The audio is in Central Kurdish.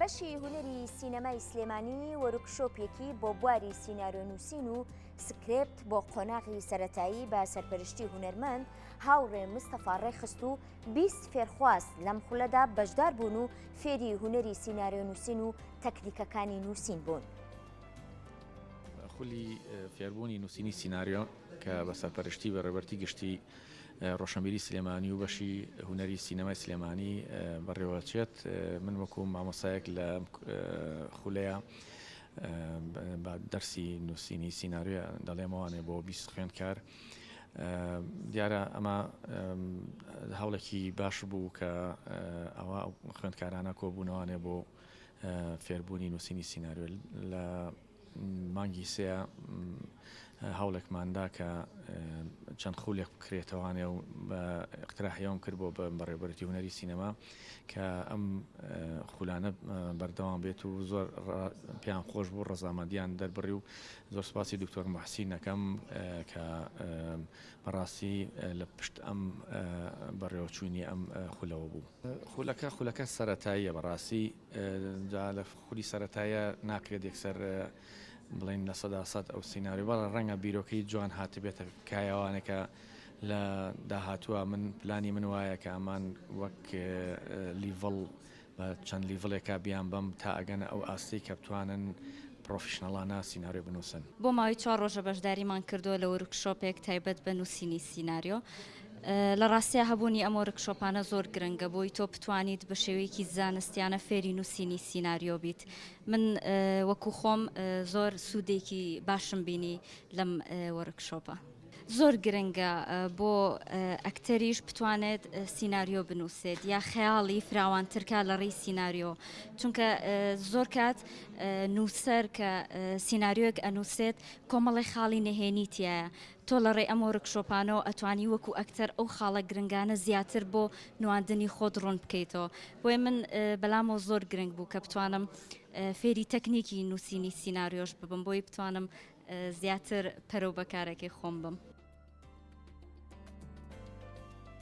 بەشی هونەری سینەمای سلێمانی وۆرکشۆپێکی بۆ بواری سیناریۆنووسین و سکرێپت بۆ قۆناغی سەرەتایی بە سەرپەرشتی هونەرمەند هاوڕێ مستەفا ڕێکخست و 20 فێرخواز لەم خولەدا بەشدار بوون و فێری هونەری سیناریۆنووسین و تەکنیکەکانی نووسین بوون. خولی فێربوونی نووسینی سیناریۆ کە بە سەرپەرشتی بەڕێوەبەرتی گشتی ڕۆشنبیری سلێمانی و بەشی هونەری سینەمای سلێمانی بەڕێوەچێت من وەکو مامۆسایەک لە خولەیە بە دەرسی نووسینی سیناریۆ دەڵێمەوانێ بۆ 20 خوێندکار دیارە ئەمە هەوڵێکی باش بوو کە ئەوە خوێندکارانە کۆبوونەوانێ بۆ فێربوونی نووسینی سیناریۆ لە مانگی سێ هەوڵێکماندا کە چەند خولێک بکرێتەوانێ و بە اقتراحیەوەم کرد بۆ بەڕێوەبەرێتی هونەری سینەما کە ئەم خولانە بەردەوام بێت و زۆر پێیان خۆش بوو ڕەزامەندیان دەربڕی و زۆر سپاسی دکتۆر محسین ئەکەم کە بەڕاستی لە پشت ئەم بەڕێوەچوونی ئەم خولەوە بوو. خولەکە خولەکە سەرەتاییە بەڕاستی جا لە خولی سەرەتایە ناکرێت یەکسەر بڵێین 100% ئەو سیناریۆ بەڵێ ڕەنگە بیرۆکەی جوان هاتبێتە کایەوانێکە لە داهاتووە من پلانی من وایە کە ئەمان وەک level بە چەند level ێکا بیان بەم تا ئەگەنە ئەو ئاستەی کە بتوانن professional انە سیناریۆ بنووسن. بۆ ماوەی چوار ڕۆژە بەشداریمان کردووە لە وۆرکشۆپێک تایبەت بە نووسینی سیناریۆ. لە ڕاستیا هەبوونی ئەم وۆرکشۆپانە زۆر گرنگە بۆی تۆ بتوانیت بە شێوەیەکی زانستیانە فێری نووسینی سیناریۆ بیت. من وەکو خۆم زۆر سوودێکی باشم بینی لەم وۆرکشۆپە. زۆر گرنگە بۆ ئەکتەریش بتوانێت سیناریۆ بنووسێت یا خەیاڵی فراوانترکا لە ڕێی سیناریۆ چونکە زۆر کات نووسەر کە سیناریۆیەک ئەنووسێت کۆمەڵی خاڵی نهێنی تایە تۆ لە ڕێی ئەم وۆرکشۆپانەوە ئەتوانی وەکو ئەکتەر ئەو خاڵە گرنگانە زیاتر بۆ نواندنی خۆت ڕوون بکەیتەوە بۆیە من بەلامەوە زۆر گرنگ بوو کە بتوانم فێری تەکنیکی نووسینی سیناریۆش ببم بۆی بتوانم زیاتر پەرەو بە کارەکەی خۆم بم.